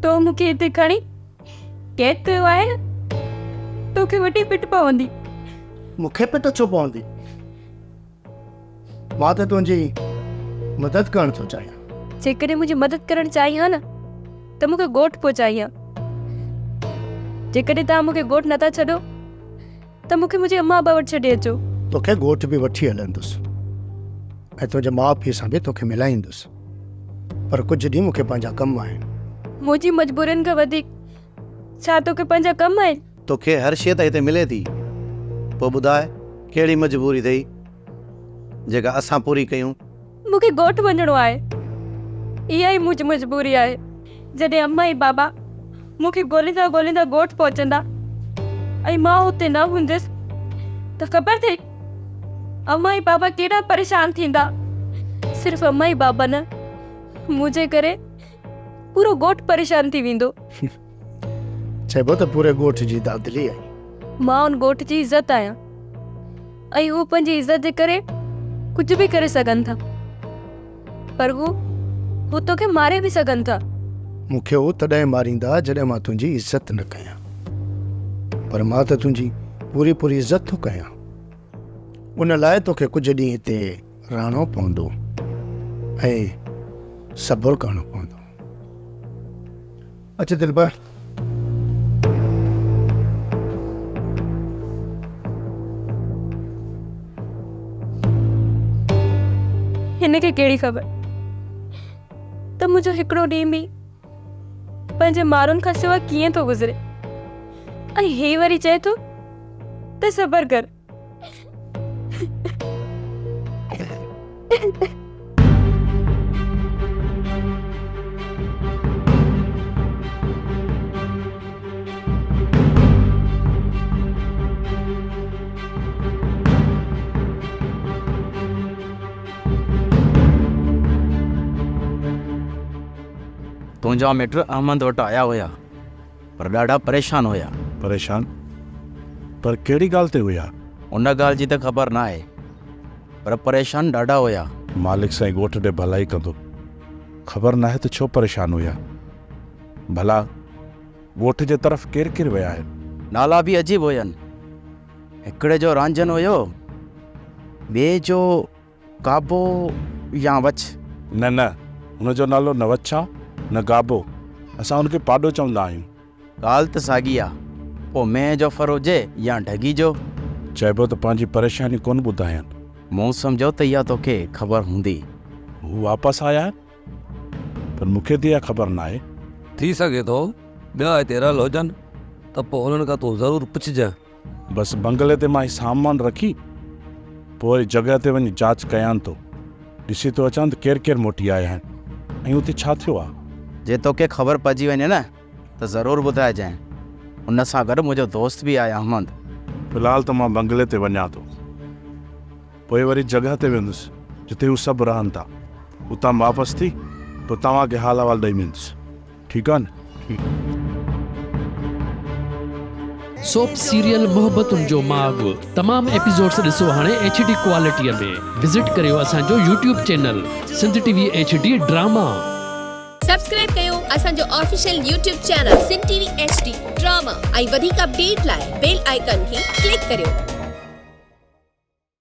تو مون کي هتي کڻي قيد ڪيو آهي نه، توکي وڏي پٽ پوندي. مون کي پٽ ڇو پوندي؟ مان ته تنهنجي مدد ڪرڻ ٿو چاهيان. جيڪڏهن منهنجي مدد ڪرڻ چاهين ها نه ته مون کي ڳوٺ پهچائين ها. جيڪڏهن توهان مون کي ڳوٺ نٿا ڇڏو ته مون کي منهنجي امان ابا وٽ ڇڏي اچو. توکي ڳوٺ به وٺي هلندس ۽ تنهنجي ماء پيء سان به توکي ملائيندس. پر ڪجهه ڏينهن مون کي پنهنجا ڪم آهن. منهنجي مجبورين کان وڌيڪ ڇا توکي پنهنجا ڪم آهن؟ توکي هر شيء ته هتي ملي ٿي. پوء ٻڌاء ڪهڙي مجبوري اٿئي جيڪا اسان پوري ڪيون؟ مون کي ڳوٺ وڃڻو آهي. اها ئي منهنجي مجبوري آهي. جڏهن اما ۽ بابا مون کي ڳوليندا ڳوليندا ڳوٺ پهچندا ۽ مان اتي نه هوندس ته خبر اٿئي اما ۽ بابا ڪيڏا پريشان ٿيندا. صرف اما ۽ بابا نه منهنجي ڪري پورو ڳوٺ پريشان ٿي ويندو. چئبو ته پوري ڳوٺ جي دادلي آهين. مان ان ڳوٺ جي عزت آهيان ۽ هو پنهنجي عزت جي ڪري ڪجهه به ڪري سگهن ٿا. پر هو، هو توکي ماري به سگهن ٿا. مون کي هو تڏهن ماريندا جڏهن مان تنهنجي عزت نه ڪيان. پر مان ته تنهنجي پوري پوري عزت ٿو ڪيان. ان لاء توکي ڪجهه ڏينهن هتي رهڻو پوندو ۽ صبر ڪرڻو پوندو. اچ دلبر. هن کي ڪهڙي خبر ته منهنجو هڪڙو ڏينهن به پنهنجي مارن کان سوا ڪيئن ٿو گذري ۽ هي وري چئي ٿو ته صبر ڪر. تنهنجا مٽ احمد وٽ آيا هيا. پر ڏاڍا پريشان هيا. پريشان؟ پر ڪهڙي ڳالهه تي هيا؟ ان ڳالهه جي ته خبر ناهي، پر پريشان ڏاڍا هيا. مالڪ سائين ڳوٺ ڏي ڀلائي ڪندو. خبر ناهي ته ڇو پريشان هيا. ڀلا ڳوٺ جي طرف ڪير ڪير ويا آهن؟ نالا به عجيب هين. هڪڙي جو رانجهن هيو، ٻئي جو گابو يا وڇ؟ نه نه، هن جو نالو نه وڇ آ نه گابو، اسان هن کي پاڏو چوندا آهيون. ڳالهه ته ساڳي آ، پوء مينهن جو ڦر هجي يا ڍڳي جو. چئبو ته پنهنجي پريشاني ڪونه ٻڌايان. مون سمجهيو ته اها توکي خبر هوندي. هو واپس آيا آهن؟ پر مون کي ته اها خبر ناهي. ٿي سگهي ٿو ٻيا هتي رهيل هجن ته پوء انهن کان تون ضرور پڇجانء. بس بنگلي تي مان هي سامان رکي پوء وري جڳهه تي وڃي جاچ ڪيان ٿو. ڏسي ٿو اچان ته ڪير ڪير موٽي آيا آهن ۽ اتي ڇا ٿيو آهي. جي توکي خبر پئجي وڃي نه ته ضرور ٻڌائجانء. ان سان گڏ منهنجو دوست به آهي احمد. في الحال ته مان بنگلي تي وڃان ٿو. پوء وري جڳهه تي ويندس جتي هو سڀ رهن ٿا. اتان واپس ٿي پوء توهان کي حال احوال ڏئي ويندس. ٺيڪ آ نه؟ ٺيڪ. سوپ سيريل محبتن جو ماڳ تمام ايپيسوڊس ڏسو هاڻي ايڇ ڊي ڪوالٽي ۾ وزٽ ڪريو اسان جو YouTube channel Sindh T V H D drama. Subscribe ڪيو اسان جو official YouTube channel Sindh T V H D drama ۽ وڌيڪ اپڊيٽ لاء بيل آئيڪان کي ڪلڪ ڪريو.